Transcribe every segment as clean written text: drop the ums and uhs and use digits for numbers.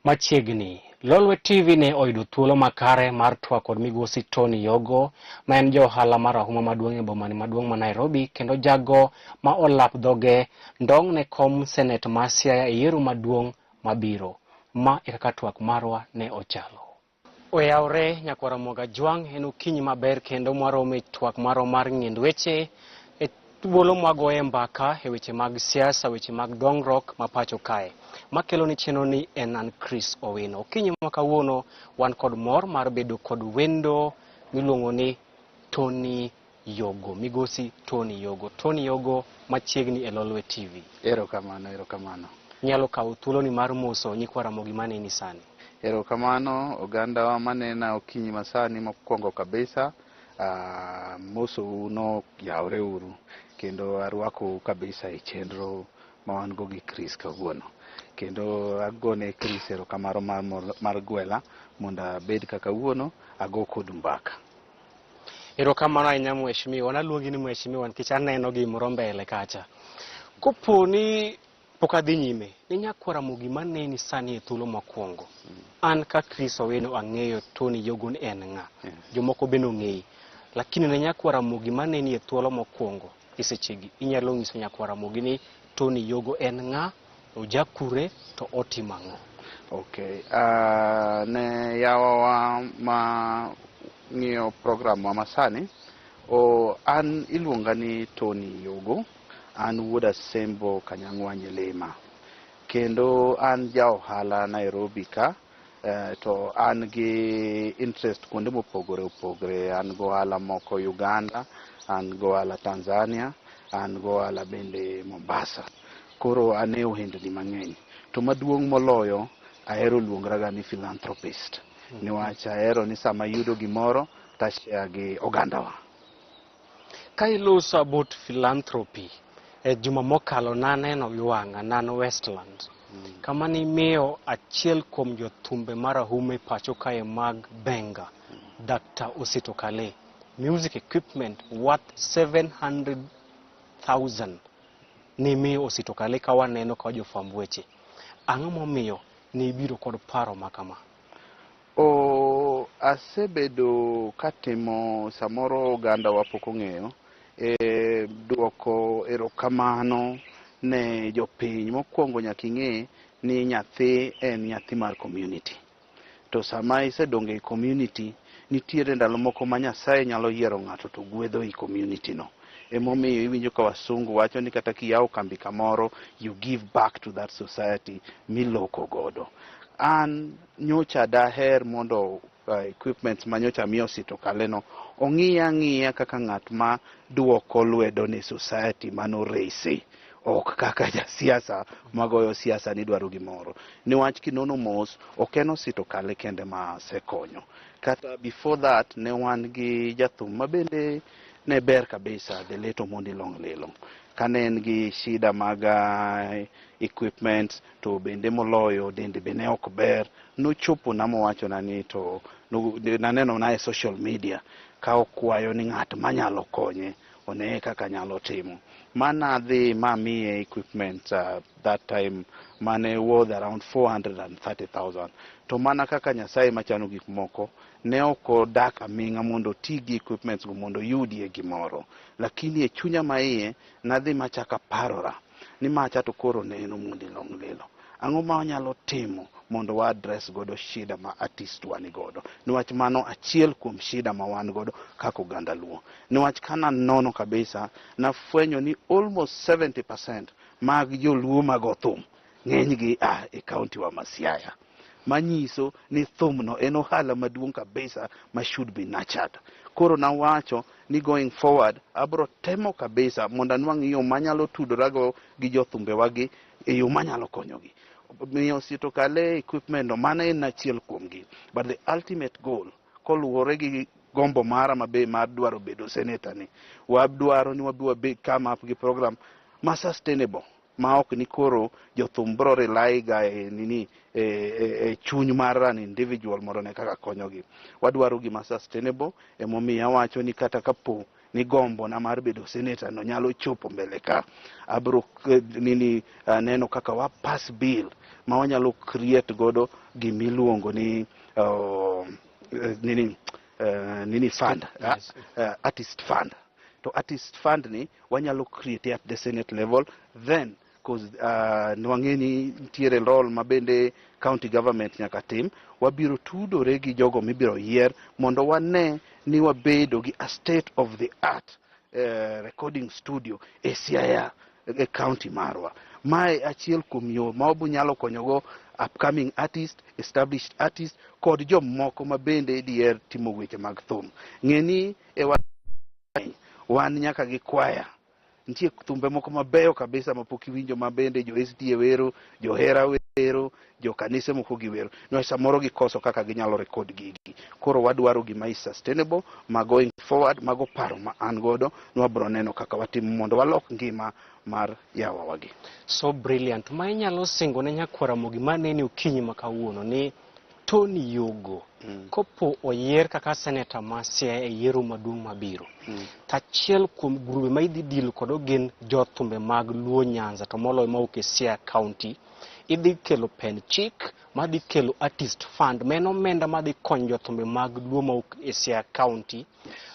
Machiegni, Lolwe TV ne oyudo thuolo makare mar twak kod migosi Tony Yogo, ma en ja ohala marahuma maduong' e bomani maduong' ma Nairobi kendo jago ma olap dhoge ndong' ne kom senet ma Siaya e yiero maduong' mabiro. Ma e kaka twak marwa ne ochalo. Oyawre nyakwar Ramogi Ajwang', en okinyi maber kendo mwaromo e twak marwa mar ng'iend weche e thuolo mwagoye mbaka e weche mag siasa, weche mag dongruok ma pacho kae. Makelo ni chenro ni en an Chris Owino. Okinyi ma kawuono wan kod mor mar bedo kod wendo miluongo ni Tony Yogo, migosi Tony Yogo. Tony Yogo machiegni e Lolwe TV. Erokamano, erokamano. Inyalo kawo thuoloni mar moso nyikwa Ramogi maneni sani. Erokamano ogandawa manena okinyi masani mokwongo kabisa. Mosou no yawre uru kendo arwakou kabisa e chenro ma wan go gi Chris kawuono. Kendo agone Chris erokamano mar gwela mondo abed ka kawuono ago kodu mbaka. Erokamano ahinya mheshimiwa. Naluongi ni mheshimiwa nikech aneno gimoro mbele kacha. Kopo ni pok adhi nyime, ni nyakwar Ramogi maneni sani e thuolo mokwongo. An ka Chris Owino ang'eyo Tony Yogo ni en ng'a. Jomoko bende ong'eyi. Lakini ne nyakwar Ramogi maneni e thuolo mokwongo e sechegi, inyalo nyiso nyakwar Ramogi ni Tony Yogo en ng'a, ojakure to otimo ang'o? Okay. Ne yawawa ma ng'iyo program wa masani, an iluonga ni Tony Yogo. An wuod Asembo Kanyang'wa Nyilima. Kendo an ja ohala Nairobi ka, to an gi interest kuonde mopogore opogore. An go ohala moko Uganda, an go ohala Tanzania, an go ohala bende Mombasa. Koro an e ohendni mang'eny. To maduong' moloyo, ahero luongra ga ni philanthropist. Niwach ahero ni sama ayudo gimoro, to ashare gi ogandawa. Ka iloso about philanthropy, e juma mokalo naneno gi wang'a nan Westland. Kama nimiyo achiel kuom jothumbe marahuma e pacho kae mag Benga, Dr. Osito Kale, music equipment worth 700,000 nimiyo Osito Kale ka waneno ka jofwamb weche. Ang'o momiyo nibiro kod paro ma kama? O, asebedo katimo samoro oganda wa pok ong'eyo e duoko erokamano ne jopiny. Mokwongo nyaka ing'e ni nyathi en nyathi mar community. To sama isedongo e community, nitiere ndalo moko ma Nyasaye nyalo yiero ng'ato to gwedho i community no. Emomiyo iwinjo ka wasungu wacho ni kata kiyawo kambi kamoro, you give back to that society miloko godo. An nyocha daher mondo equipment ma nyocha miyo Osito Kale no ong'iya ang'iya kaka ng'at ma duoko lwedo ne society manorese ok kaka jasiasa magoyo siasa ni dwaro gimoro. Niwach kinono mos, ok en Osito Kale kende ma asekonyo. Kata before that ne wan gi jathum ma bende ne ber kabisa, the late Omondi Long Lilo. Kane en gi shida mag equipment to bende moloyo dende be ne ok ber, nochopo na mowachona ni to naneno na e social media ka okwayo ni ng'at manyalo konye one kaka nyalo timo. Mana dhi mamiye equipment that time mane worth around 430,000. To mana kaka Nyasaye machano gik moko, ne ok odak aming'a mondo oti gi equipments go mondo oyudie gimoro. Lakini e chunya maiye, nadhi machako aparora ni macha to koro ne en Omondi Long Lilo. Ang'o ma wanyalo timo mondo wa address godo shida ma artist wa ni godo? Niwach mano achiel kuom shida ma wan godo kaka oganda Luo. Niwach kana nono kabisa, nafwenyo ni almost 70% mag joluo mago thum ng'enygi a e county wa ma Siaya. Manyiso ni thum no en ohala maduong' kabisa ma should be nurtured. Koro nawacho ni going forward abro temo kabisa mondo anwang' yo manyalo tudorago gi jothumbewa gi e yo manyalo konyogi. Miyo Osito Kale equipment no mano en achiel kuomgi. But the ultimate goal koluwore gi gombo mara mabe mar dwaro bedo senator ni, wadwaro ni wabi wabe come up gi program ma sustainable ma ok ni koro jothum bro rely ga e nini e chuny mar an individual mondo ne kaka konyogi. Wadwaro gima sustainable, emomiyo awacho ni kata kapo Ni gombo na mar bedo senator no nyalo chopo mbele ka. Abro nini neno kaka wa pass bill ma wanyalo create godo gimiluongo ni nini nini fund, artist fund. To artist fund ni wanyalo create at the senate level, then cause nwang'e ni nitiere role ma bende county government nyaka tim. Wabiro tudore gi jogo mibiro yier mondo wane ni wabedo gi a state of the art recording studio e Siaya e county marwa. Mae achiel kuom yo ma wabonyalo konyogo upcoming artist, established artist kod jomoko ma bende diher timo weche mag thum. Ng'e ni e wan nyaka gi kwaya. Nitie thumbe moko mabeyo kabisa mapok iwinjo ma bende jo SDA wero, johera wero, jo kanise moko giwero. No samoro gikoso kaka ginyalo record gigi. Koro wadwaro gima is sustainable, ma going forward, mago paro ma an godo, nwabro neno kaka watimo mondo walok ngima mar yawawagi. So brilliant. Ma inyalo singo ne nyakwar Ramogi maneni okinyi ma kawuono ni Tony Yogo kopo oyier kaka seneta ma Siaya e yiero maduong' mabiro, to achiel kuom grube ma idhi deal kodo gin jothumbe mag Luo Nyanza, to moloyo mawuok e Siaya County. Idhi kelo pen chik madhi kelo artist fund, ma en omenda madhi konyo jothumbe mag Luo mawuok e Siaya County.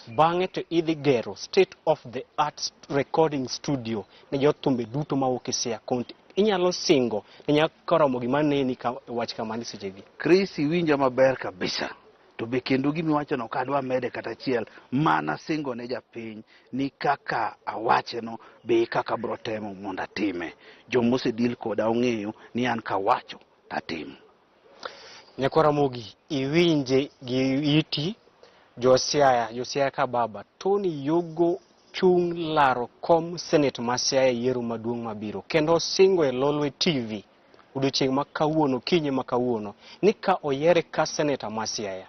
Bang'e to idhi gero state of the art recording studio ne jothumbe duto mawuok e Siaya County. Inyalo singo ne nyakwar Ramogi maneni ka wach kamano sechegi? Chris, iwinja maber kabisa. To be kendo gimiwachono ok adwa mede kata achiel. Mana singo ne japiny ni kaka awacheno be kaka abro temo mondo atime. Joma osedeal koda ong'eyo ni an kawacho tatimo. Nyakwar Ramogi, iwinje gi iti jo Siaya, jo Siaya ka baba, Tony Yogo chung' laro kom senate ma Siaya e yiero maduong' mabiro, kendo osingo e Lolwe TV odiochieng' ma kawuono, okinyi ma kawuono, ni ka oyiere ka seneta ma Siaya,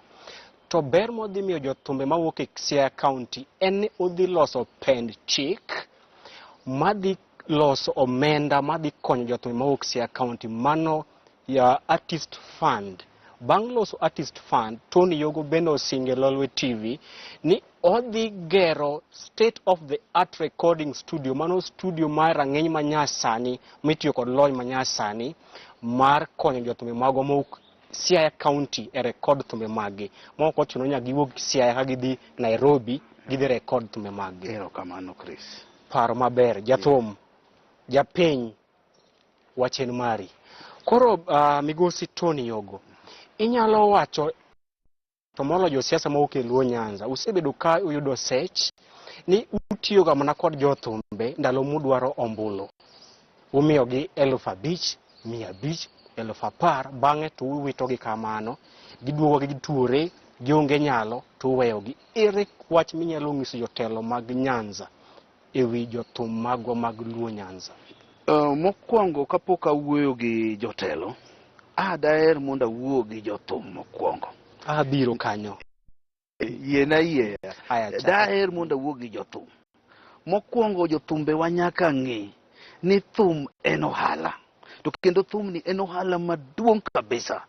to ber modhi miyo jothumbe mawuok e Siaya County en ni odhi loso pend chik madhi loso omenda madhi konyo jothumbe mawuok Siaya County, mano ya artist fund. Bang' loso artist fund, Tony Yogo bende osingo e Lolwe TV ni odhi gero state of the art recording studio, mano studio mar rang'iny manyasani mitiyo kod lony manyasani mar konyo jothumbe magwa mawuok Siaya County e record thumbe maggi, ma ok ochuno nyaka giwuog Siaya ka gidhi Nairobi gidhi record thumbe maggi. Erokamano, Chris. Paro maber, jathum, japiny, wach en mari. Koro migosi Tony Yogo, inyalo wacho to moloyo josiasa mawuok e Luo Nyanza, usebedo ka uyudo sech ni utiyoga mana kod jothumbe ndalo mudwaro ombulu. Umiyogi 5,000, 500, 10,000, bang'e to uwitogi kamano, giduogo gituore, gionge nyalo, to uweyogi. Ere wach minyalo nyiso jotelo mag Nyanza e wi jothum magwa mag Luo Nyanza? Mokwongo kapok awuoyo gi jotelo, daher mondo awuo gi jothum mokwongo. Abiro kanyo. Yiena yie. Aya, chak. Daher mondo awuo gi jothum. Mokwongo jothumbewa nyaka ng'e ni thum en ohala. To kendo thum ni en ohala maduong' kabisa.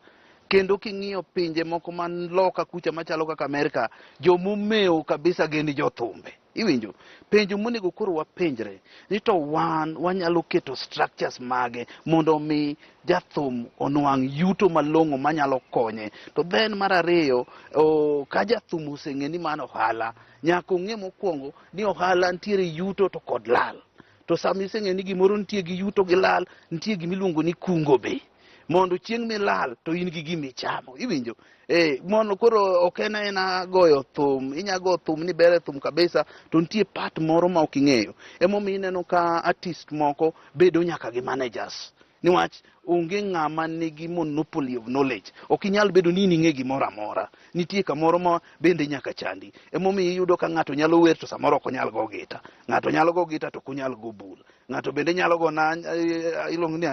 Kendo king'iyo pinje moko man loka kucha machalo kaka Amerka, jomomewo kabisa gin jothumbe. Iwinjo? Penjo monego koro wapenjre ni to wan wanyalo keto structures mage mondo mi jathum onwang' yuto malong'o manyalo konye. To then mar ariyo, ka jathum oseng'e ni mano ohala, nyaka ong'e mokwongo ni ohala nitiere yuto to kod lal. To sama iseng'e ni gimoro nitie gi yuto gi lal, nitie gimiluongo ni kungo be. Mondo chieng' milal to in gi gimichamo. Iwinjo? Mondo koro ok en aena goyo thum, inya go thum ni ber e thum kabisa, to nitie part moro ma ok ing'eyo. Emomiyo ineno ka artist moko bedo nyaka gi managers. Niwach onge ng'ama nigi monopoly of knowledge. Ok inyal bedo ni in ing'e gimoro amora. Nitie kamoro ma bende nyaka chandi. Emomiyo iyudo ka ng'ato nyalo wer to samoro ok onyal go gita. Ng'ato nyalo go gita to ok onyal go bul. Ng'ato bende nyalo go na iluongo ni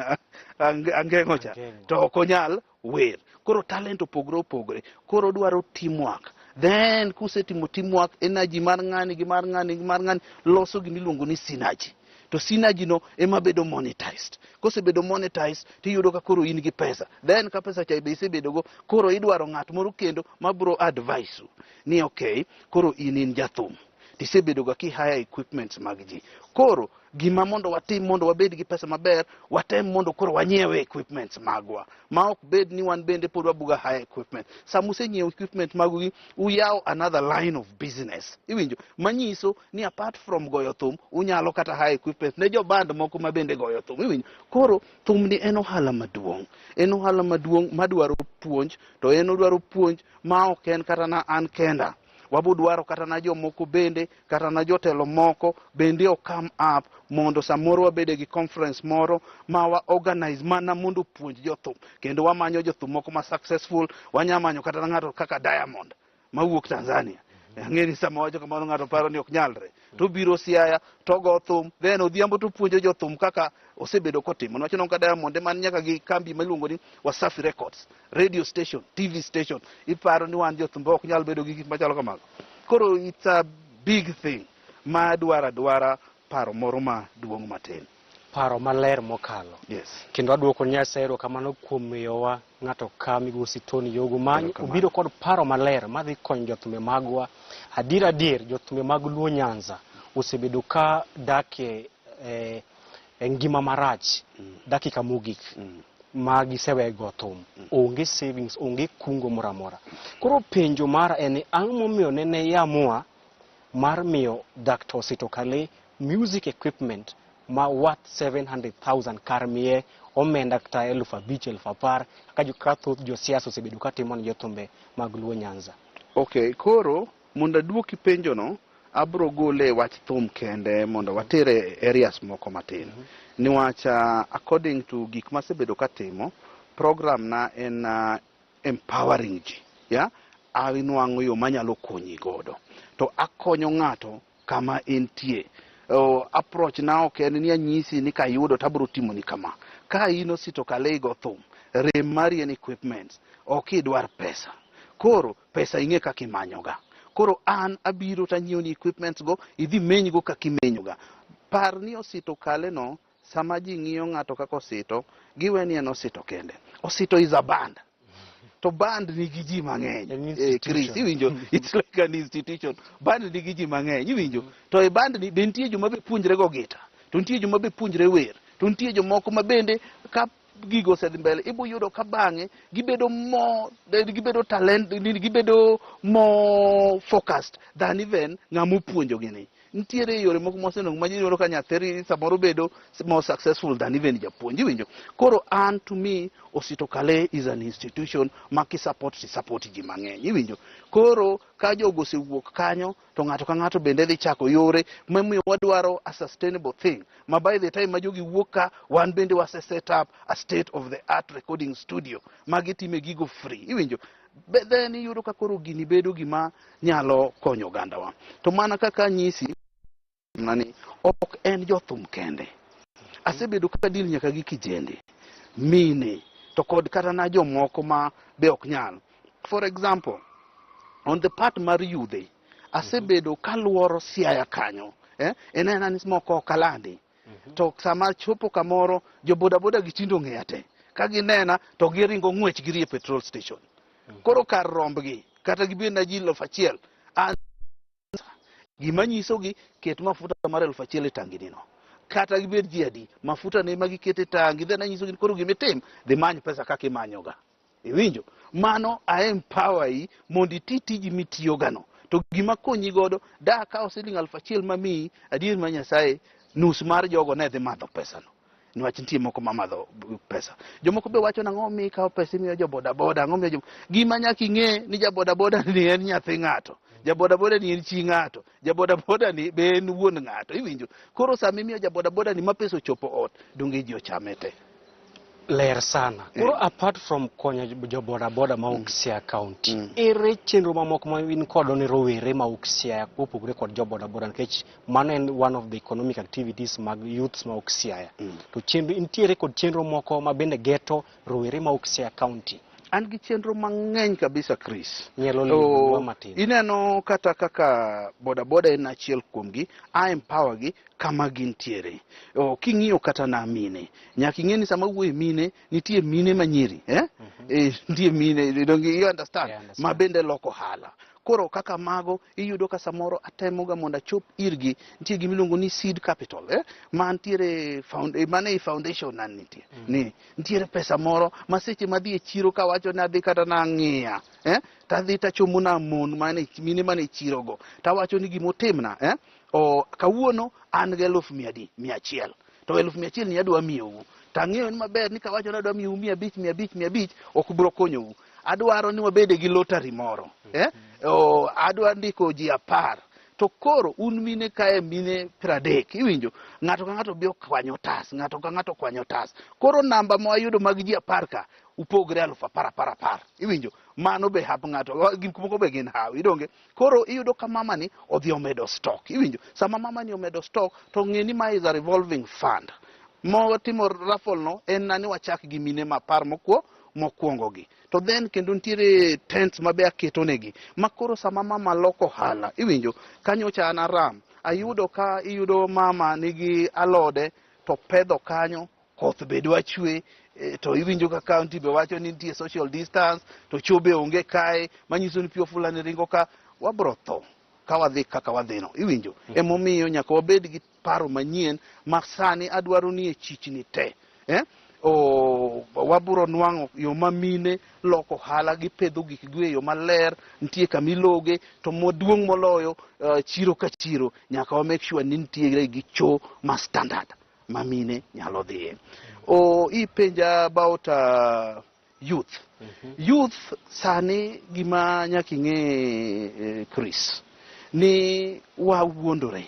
angeng'o cha to ok onyal wer. Koro talent opogore opogore. Koro dwaro teamwork. Then kusetimo teamwork, energy mar ng'ani gi mar ng'ani gi mar ng'ani loso gimiluongo ni synergy. To synergy no ema bedo monetized. Kosebedo monetized, tiyudo ka koro in gi pesa. Then ka pesa cha be isebedogo, koro idwaro ng'at moro kendo mabro advise u ni okay, koro in in jathum. Tisebedo ga kihire equipments mag ji. Koro gima mondo watim mondo wabed gi pesa maber, watem mondo koro wanyiewe equipments magwa ma ok bed ni wan bende pod wabuga hire equipment. Sama usenyiewo equipment magu gi, uyawo another line of business. Iwinjo? Manyiso ni apart from goyo thum, unyalo kata hire equipment ne jo band moko ma bende goyo thum. Iwinjo? Koro thumni en ohala maduong'. En ohala maduong' madwaro puonj, to en odwaro puonj ma ok en kata na an kenda. Wabodwaro kata na jomoko bende, kata na jotelo moko bende o come up mondo samoro wabede gi conference moro ma wa organize mana mondo opuonj jothum. Kendo wamanyo jothum moko ma successful, wanya manyo kata na ng'ato kaka Diamond mawuok Tanzania. Ang'e ni sama wacho kamano ng'ato paro ni ok nyalre. To obiro Siaya, to ogo thum, then odhiambo to opuonjo jothum kaka osebedo kotimo. Niwach ineno ka Diamond ema ni nyaka gi kambi miluongo ni Wasafi Records, radio station, TV station. Iparo ni wan jothumbe ok nyal bedo gi gik machalo kamago. Koro it's a big thing ma dwaro adwara paro moro maduong' matin. Paro maler mokalo. Yes. Kendo aduoko Nyasaye erokamano kuom miyowa ng'ato ka migosi Tony Yogo ma Erokamano. obiro kod paro maler madhi konyo jothumbe magwa. Adier adier jothumbe mag Luo Nyanza osebedo ka dak e, e, e ngima marach dakika mogik ma gisewego thum. Onge savings, onge kungo moro amora. Koro penjo mara en ni ang'o momiyo nene iamua mar miyo Dr. Osito Kale music equipment ma worth 700,000 kar miye omenda kata 5,000 10,000 kaka ka thoth josiasa osebedo katimo ne jothumbe mag Luo Nyanza. Okay, koro mondo aduoki penjono, abro gole e wach thum kende mondo watere areas moko matin. Niwach according to gik masebedo katimo, program na en empowering ji. Yeah? Anwang'o yo manyalo konyi godo. To akonyo ng'ato kama entie. Approach na ok en ni anyisi ni kayudo to abro timoni kama. Ka in Osito Kale igo thum, rem mari en equipment, ok idwar pesa. Koro pesa ing'e kaka imanyoga. Koro an abiro tanyiewo ni equipments go, idhi menygo kaka imenyoga. Par ni Osito Kale no, sama ji ng'iyo ng'ato kaka Osito, giwe ni en Osito kende. Osito is a band. To band nigi ji mang'eny. An Chris, institution. iwinjo? It's like an institution. Band nigi ji mang'eny, iwinjo? To e band ni be nitie joma be puonjre go gita. To nitie joma be puonjre wer. To nitie jomoko ma bende ka gigo osedhi mbele, ibo yudo ka bang'e gibedo more, gibedo talent, gibedo more focused than even ng'ama opuonjogi ni. Nitiere yore moko mosenwang'o ma iyudo ka nyathi samoro bedo more successful than even japuonj, iwinjo? Koro an to me, Osito Kale is an institution ma kisupport to support ji mang'eny, iwinjo? Koro ka jogo osewuok kanyo, to ng'ato ka ng'ato bende dhi chako yore momiyo wadwaro a sustainable thing ma by the time ma jogi wuok ka, wan bende wase set up a state of the art recording studio ma gitime gigo free, iwinjo? Be then iyudo ka koro gini bedo gima nyalo konyo ogandawa. To mana kaka anyisi nani, ok en jothum kende. Asebedo ka deal nyaka gi kijende, mine, to kod kata na jomoko ma be ok nyal. For example, on the part mar yudhe, asebedo kaluoro Siaya kanyo. En ena ni moko ok alandi. To sama chopo kamoro, jo bodaboda gi tindo ong'eya te. Ka ginena, to giringo ng'wech gidhi e petrol station. Koro kar rombgi, kata gibed na ji 1,000, an gima nyisogi ket mafuta mar 1,000 e tangi no. Kata gibed ji adi, mafuta ne ma giketo e tangi, then anyisogi ni koro gimitim, dhi many pesa kaka imanyoga. Iwinjo? Mano a empower yi mondo iti tiji mitiyoga no. To gima konyi godo, da akawo siling 1,000 mamiyi, adier ma Nyasaye, nus mar jogo ne dhi madho pesano. Niwach nitie moko ma madho pesa. Jomoko be wacho nang'o mi ikawo pesa imiyo jo bodaboda, ang'o miyo jo... Gima nyaka ing'e ni ja bodaboda ni en nyathi ng'ato. Ja bodaboda ni en chi ng'ato. Ja bodaboda ni be en wuon ng'ato. Iwinjo? Koro sama imiyo ja bodaboda ni ma pesa ochopo ot, donge ji ochame te. Ler sana. Koro apart from konyo jo bodaboda ma wuok Siaya County, ere chenro mamoko ma in kodo ne rowere ma wuok Siaya kopogore kod jo bodaboda nikech mano en one of the economic activities mag youths ma wuok Siaya. To chenro nitiere kod chenro moko ma bende geto rowere ma wuok Siaya County. An gi chenro mang'eny kabisa, Chris. Nyalo leronwa matin. Ineno kata kaka bodaboda en achiel kuomgi, a empower gi kama gintiere. King'iyo kata na mine, nyaka ing'e ni sama wuoyo mine, nitie mine manyiri, eh? Nitie mine, don't you understand? Yeah, I understand. Ma bende loko ohala. Koro kaka mago iyudo ka samoro atemoga mondo achop irgi. Nitie gima iluongo ni seed capital, eh? Mantiere mane ei foundation na nitie. Ni nitiere pesa moro ma seche madhi e chiro kawacho ni adhi kata nang'iya, eh? Tadhi tachomo na mon mane mine mane chiro go. Tawacho ni gimotimna, eh? O kawuono an gi eluf mia adi? 100. To 100,000 ni adwa miyou. Tang'eyo ni maber ni kawacho ni adwa miyou 500, 500, 500 ok biro konyou. Adwaro ni wabede gi lottery moro. Eh? O, adwa ndiko ji 10. To koro un mine kae mine 30, iwinjo? Ng'ato ka ng'ato biro kwanyo otas, ng'ato ka ng'ato kwanyo otas. Koro namba ma wayudo mag ji 10 ka, upogre 10,000 10,000 10. Iwinjo? Mano be hap ng'ato, gik moko be gin hawi, donge? Koro iyudo ka mama ni odhi omedo stock, iwinjo? Sama mama ni omedo stock, to ng'e ni ma is a revolving fund. Motimo raffle no en na ni wachak gi mine ma 10 mokwongo gi. To then kendo nitiere tents mabe aketo negi. Ma koro sama mama loko ohala, iwinjo? Kanyocha an aram, ayudo ka iyudo mama nigi alode to pedho kanyo, koth be dwa chwe, to iwinjo ka county be wacho ni nitie social distance, to cho be onge kae, manyiso ni pi ofula ni ringo ka, wabro tho ka wadhi kaka wadhino, iwinjo? Emomiyo nyaka wabed gi paro manyien ma sani adwaro ni e chichni te, eh? O, wabro nwang'o yo ma mine loko ohala, gipedho gikgi e yo maler, nitie kama iloge, to maduong' moloyo, chiro ka chiro nyaka wa make sure ni nitiere gi cho ma standard ma mine nyalo dhiye. O, ipenja about youth. Youth sani gima nyaka ing'e, Chris, ni wawuondore,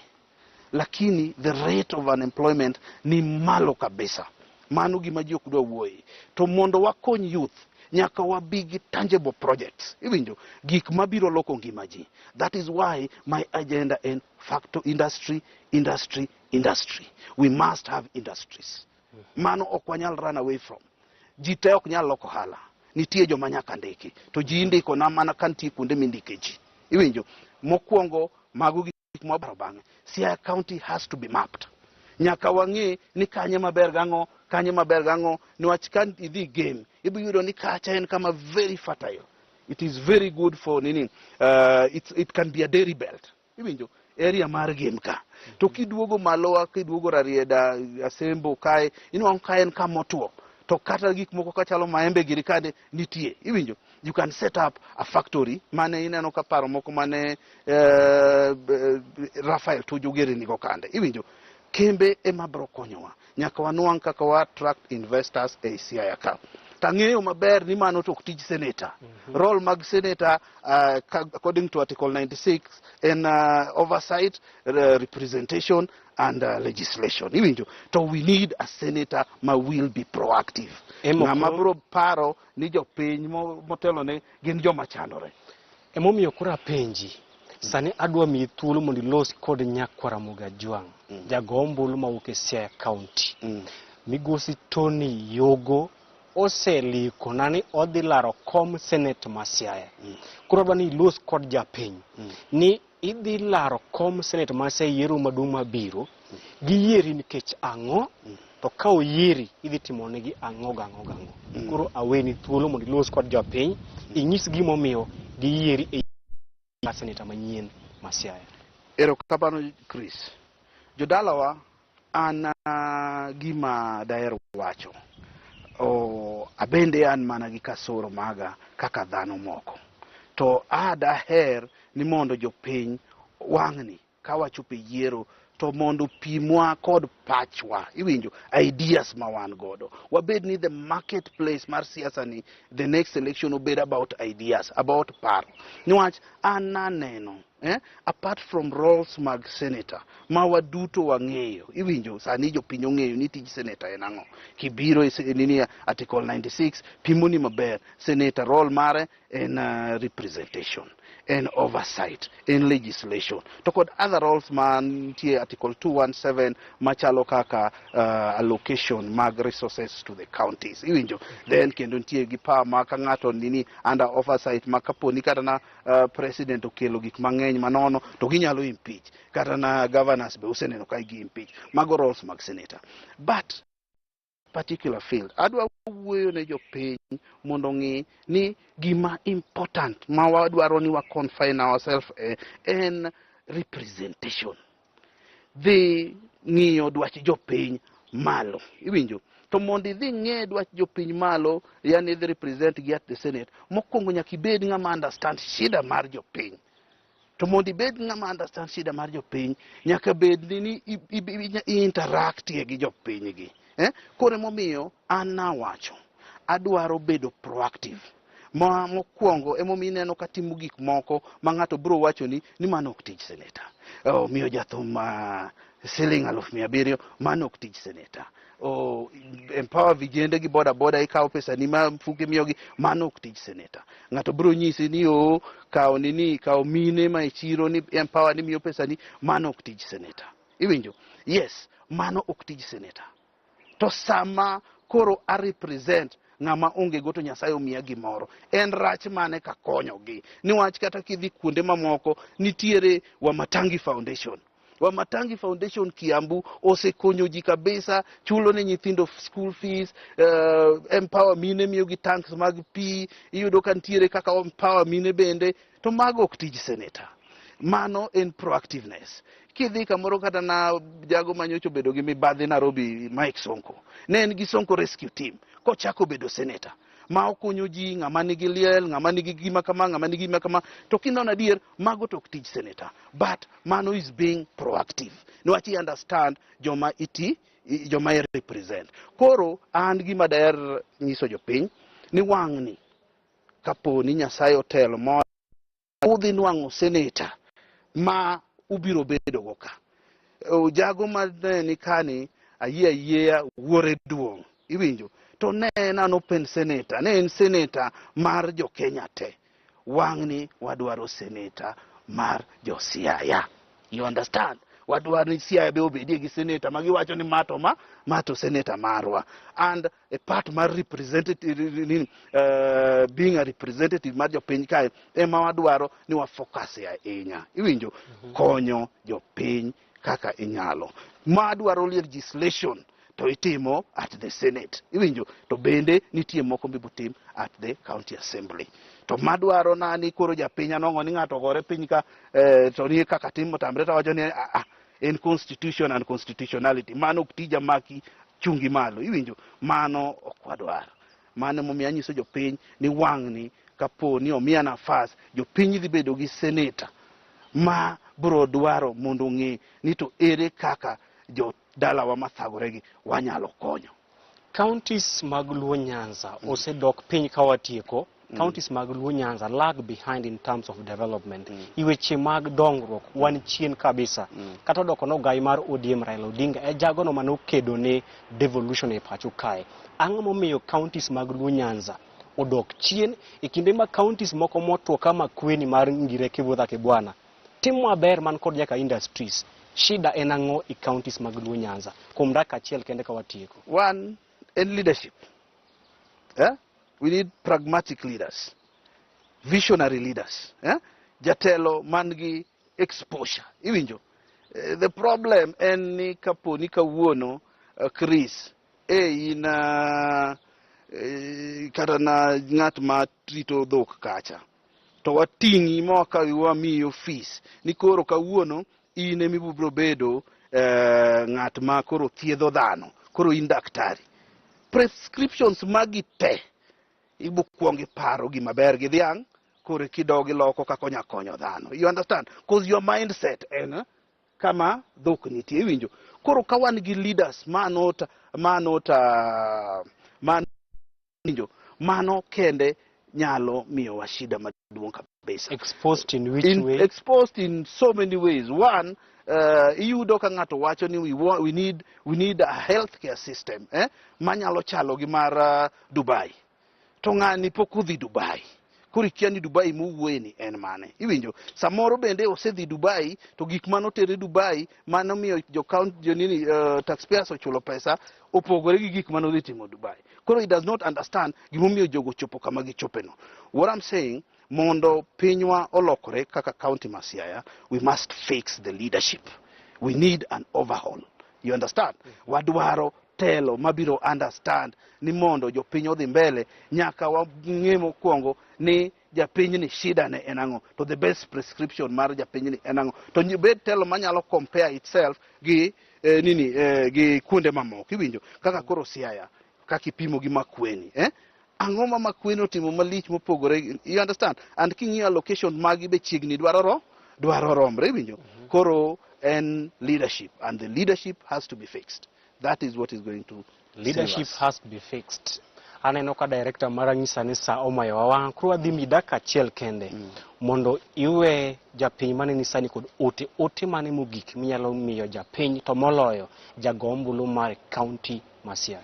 lakini the rate of unemployment ni malo kabisa. Mano gima ji ok dwa wuoye. To mondo wakony youth, nyaka wabi gi tangible projects. Iwinjo? Gik mabiro loko ngima ji. That is why my agenda en factor industry, industry, industry. We must have industries. Mano ok wanyal run away from. Ji te ok nyal loko ohala. Nitie joma nyaka ndiki. To ji indiko na mana ka nitie kuonde mindike ji. Iwinjo? Mokwongo mago gik mwabaro bang'e. Siaya County has to be mapped. Nyaka wang'e ni kanye maber gang'o, kanye maber gang'o, niwach ka idhi game, ibiro yudo ni kacha en kama very fertile. It is very good for nini, it can be a dairy belt. Iwinjo? Area mar game ka. To kiduogo malowa, kiduogo Rarieda, Asembo kae, inwang'o ka en kama otuo. To kata gik moko kachalo maembe giri kande nitie. Iwinjo? You can set up a factory mane ineno ka paro moko mane Raphael Tuju giri nigo kande. Iwinjo? Kembe ema biro konyowa. Nyaka wanwang' kaka wa attract investors e Siaya ka. Tang'eyo maber ni mano to ok tij senator. Role mag senator, according to Article 96 en oversight, representation and legislation. Iwinjo? To we need a senator ma will be proactive. Ng'ama biro paro ni jopiny motelone gin joma chandore. Emomiyo koro apenji, sani adwa miyi thuolo mondo ilos kod nyakwar Ramogi Ajwang', jago ombulu mawuok e Siaya County. Migosi Tony Yogo oselikona ni odhi laro kom Senate ma Siaya. Koro adwa ni ilos kod japiny ni idhi laro kom Senate ma Siaya yiero maduong' mabiro, giyieri nikech ang'o? To ka oyieri idhi timo negi ang'o gang'o gang'o. Koro aweni thuolo mondo ilos kod jopiny, inyis gimomiyo giyieri e seneta manyien ma Siaya. Erokamano Chris. Jodalawa, an gima daher wacho. O, abende an mana gi kasoro maga kaka dhano moko. To a daher ni mondo jopiny wang'ni ka wachopo e yiero to mondo pimwa kod pachwa, iwinjo, ideas ma wan godo. Wabed ni the marketplace mar siasa ni the next election obed about ideas, about paro. Niwach an naneno, apart from roles mag senator ma waduto wang'eyo, iwinjo, sani jopiny ong'eyo ni tij senator en ang'o. Kibiro e nini Article 96 pimoni maber, senator role mare en representation, en oversight, en legislation. To kod other roles mantie Article 217 machalo kaka allocation mag resources to the counties. Iwinjo? Then kendo nitie gi power ma ka ng'ato nini under oversight ma kaponi kata na president okelo gik mang'eny manono to ginyalo impeach. Kata na governors be useneno ka gi impeach. Mago roles mag senator. But particular field. Adwa wuoyo ne jopiny mondo ong'e ni gima important ma wadwaro ni wa confine ourselves e en representation. Dhi ng'iyo dwach jopiny malo. Iwinjo? To mondo idhi ng'e dwach jopiny malo, yani idhi represent gi at the Senate, mokwongo nyaka ibed ng'ama understand shida mar jopiny. To mondo ibed ng'ama understand shida mar jopiny, nyaka bed ni i interact gi jopiny gi. Eh? Koro emomiyo an nawacho, adwaro bedo proactive. Ma mokwongo emomiyo ineno katimo gik moko ma ng'ato biro wacho ni mano ok tij senator. Oh, miyo jathum siling 700,000, mano ok tij senator. Oh, empower vijende gi boda boda ikawo pesa ni ma mfuke miyogi, mano ok tij senator. Ng'ato biro nyisi ni o kawo nini, kawo mine ma e chiro ni empower ni miyo pesa ni, mano ok tij senator. Iwinjo? Yes, mano ok tij senator. To sama koro a represent ng'ama onge go to Nyasaye omiya gimoro, en rach mane ka konyogi? Niwach kata kidhi kuonde mamoko nitiere Wamatangi Foundation. Wamatangi Foundation Kiambu osekonyo ji kabisa, chulo ne nyithindo school fees, empower mine, miyogi tanks mag pi, iyudo ka nitiere kaka empower mine bende, to mago ok tij senator. Mano en proactiveness. Kidhi kamoro kata na jago manyocha obedo gi mibadhi Nairobi, Mike Sonko, ne en gi Sonko Rescue Team kochako bedo senator ma okonyo ji, ng'ama nigi liel, ng'ama nigi gima kama, ng'ama nigi gima kama. To kinono adier, mago to ok tij senator, but mano is being proactive niwach i understand joma iti joma i represent. Koro an gima daher nyiso jopiny ni wang'ni kapo ni Nyasaye otelo mo udhi nwang'o senator ma ubiro bedo go ka. Jago ma ne ni kani ayie ayieya wuore duong', iwinjo? To ne en an open senator, ne en senator mar jo Kenya te. Wang'ni wadwaro senator mar jo Siaya. You understand? Wadwaro ni Siaya be obedie gi senator ma giwacho ni ma to ma to senator marwa. And a part mar representative, being a representative mar jopiny kae ema wadwaro ni wa focus ahinya. Iwinjo? Konyo jopiny kaka inyalo. Ma dwaro legislation to itimo at the Senate. Iwinjo? To bende nitie moko mibotim at the county assembly. To madwaro na ni koro japiny anong'o ni ng'ato ogore piny ka to ni kaka timo tamre to wacho ni ah, ah, en constitution and constitutionality. Mano ok tija maki chungi malo. Iwinjo? Mano ok wadwar. Mano emomiyo anyiso jopiny ni wang'ni kapo ni omiya nafas, jopiny dhi bedo gi senator ma bro dwaro mondo ong'e ni to ere kaka jo dalawa mathagoregi wanyalo konyo. Counties mag Luo Nyanza osedok piny ka watieko. Counties mag Luo Nyanza lag behind in terms of development. I weche mag dongruok wan chien kabisa. Kata odoko nogai mar ODM Raila Odinga e jagono manokedo ne devolution e pacho kae. Ang'o momiyo counties mag Luo Nyanza odok chien e kinde ma counties moko motwo kama Makueni mar Ngire Kivutha Kibwana timo maber man kod nyaka industries? Shida en ang'o i counties mag Luo Nyanza? Kuom dakika achiel kende ka watieko. One, en leadership. Eh? We need pragmatic leaders, visionary leaders. Eh? Jatelo man gi exposure. Iwinjo? The problem en ni kapo ni kawuono Chris, in kata na ng'at ma rito dhok kacha, to wating'i ma wakawi wamiyi ofis ni koro kawuono in ema ibiro bedo ng'at ma koro thiedho dhano, koro in daktari. Prescriptions magi te ibokwongo iparo gima ber gi dhiang', koro kidog iloko kaka onya konyo dhano. You understand? Cause your mindset en kama dhok nitie. Iwinjo? Koro ka wan gi leaders ma winjo, mano kende nyalo miyowa shida maduong' kabisa. Exposed in which way? Exposed in so many ways. One, iyudo ka ng'ato wacho ni we need a healthcare system manyalo chalo gi mar Dubai. To ng'ani pok odhi Dubai. Koro ikia ni Dubai mowuoye ni en mane. Iwinjo? Samoro bende osedhi Dubai to gik manotere Dubai manomiyo jo count jo nini taxpayers ochulo pesa opogore gi gik manodhi timo Dubai. Koro he does not understand gimomiyo jogo chopo kama gichopeno. What I'm saying, mondo pinywa olokore kaka county ma Siaya, we must fix the leadership. We need an overhaul. You understand? Wadwaro telo mabiro understand ni mondo jopiny odhi mbele nyaka wang'e mokwongo ni japinyni shida ne en ang'o, to the best prescription mar japinyni en ang'o, to bed telo manyalo compare itself gi nini gi kuonde mamoko. Iwinjo kaka koro Siaya kaka ipimo gi Makueni, eh? Ang'o ma Makueni otimo malich mopogore? You understand? And king'iyo allocation magi be chiegni dwaro romre. Iwinjo? Koro en leadership, and the leadership has to be fixed. That is what is going to save Leadership us. has to be fixed. Aneno ka director mara nyisa ni sa omayowa wang'. Koro adhi miyi dakika achiel kende mondo iwe japiny maneni sani kod ote. Ote mane mogik minyalo miyo japiny, to moloyo jago ombulu mar kaunti ma Siaya?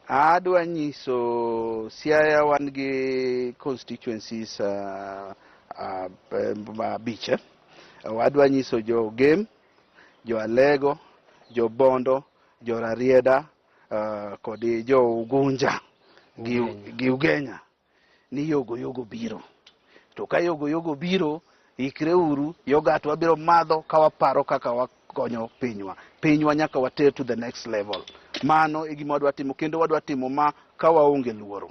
Adwa nyiso Siaya wan gi constituencies abich, eh? Adwa nyiso jo Gem, jo Alego, jo Bondo, jo Rarieda kod jo Ugunja Ugenya. gi Ugenya ni yogo yogo biro. To ka yogo yogo biro, ikre uru, yogat wabiro madho ka waparo kaka wakonyo pinywa. Pinywa nyaka water to the next level. Mano e gima wadwa timo, kendo wadwa timo ma ka waonge luoro.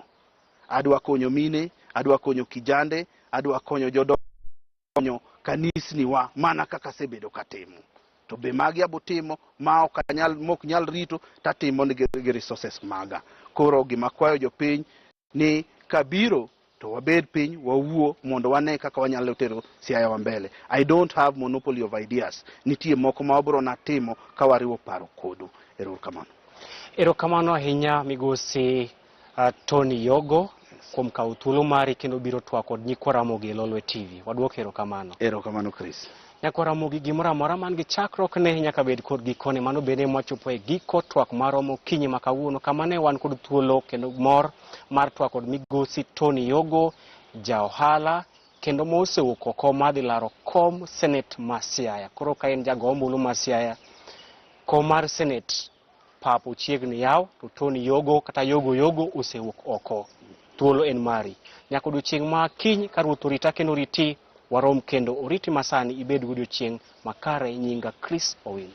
Adwa konyo mine, adwa konyo kijande, adwa konyo jodongo, kanisni wa mana kaka asebedo katimo. To be magi abotimo ma ok anyal, mok nyal rito tatimo gi resources maga. Koro gima kwayo jopiny ni kabiro to wabed piny wawuo mondo wane kaka wanyalo tero Siaya wa mbele. I don't have monopoly of ideas. Nitie moko ma wabiro natimo ka wariwo paro kodu. Erokamano. Erokamano ahinya migosi Tony Yogo kuom kawo thuolo mari kendo biro twak kod nyikwa Ramogi e Lolwe TV. Waduoko erokamano. Erokamano, Chris. Nyakwa Ramogi, gimoro amora man gi chakruok ne nyaka bed kod gikone. Mano bende mwachopo e giko twak marwa okinyi ma kawuono, kama ne wan kod thuolo kendo mor mar twak kod migosi Tony Yogo, ja ohala kendo mosewuok oko madhi laro kom Senate ma Siaya. Koro ka en jago ombulu ma Siaya, kom mar Senate pap ochiegni yaw, to Tony Yogo kata Yogo Yogo osewuok oko. Thuolo en mari. Nyaka odiochieng' ma kiny ka Ruoth orita kendo oriti, warom kendo. Oriti masani ibed godiochieng' makare. Nyinga Chris Owino.